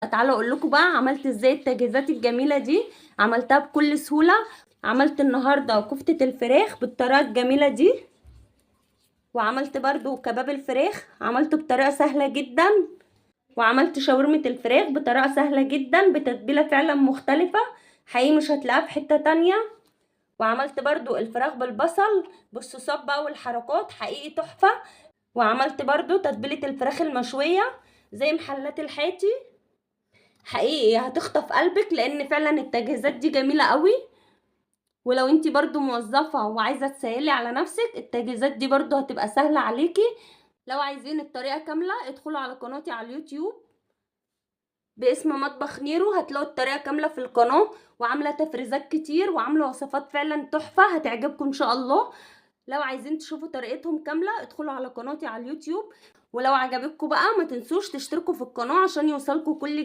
تعالوا اقول لكم بقى عملت ازاي التجهيزات الجميلة دي. عملتها بكل سهولة. عملت النهارده كفته الفراخ بالطريقة الجميلة دي، وعملت برضو كباب الفراخ عملته بطريقة سهلة جدا، وعملت شاورمه الفراخ بطريقة سهلة جدا بتتبيله فعلا مختلفة حقيقي مش هتلاقيها في حتة تانية. وعملت برضو الفراخ بالبصل بالصوصات بقى والحركات حقيقي تحفة. وعملت برضو تتبيله الفراخ المشويه زي محلات الحاتي، حقيقي هتخطف قلبك لان فعلا التجهيزات دي جميلة قوي. ولو انتي برضو موظفة وعايزه تسهلي على نفسك التجهيزات دي برضو هتبقى سهلة عليكي. لو عايزين الطريقة كاملة ادخلوا على قناتي على اليوتيوب باسم مطبخ نيرو، هتلاقوا الطريقة كاملة في القناة، وعامله تفريزات كتير وعامله وصفات فعلا تحفة هتعجبكم ان شاء الله. لو عايزين تشوفوا طريقتهم كاملة ادخلوا على قناتي على اليوتيوب. ولو عجبتكم بقى ما تنسوش تشتركوا في القناة عشان يوصلكم كل جديد.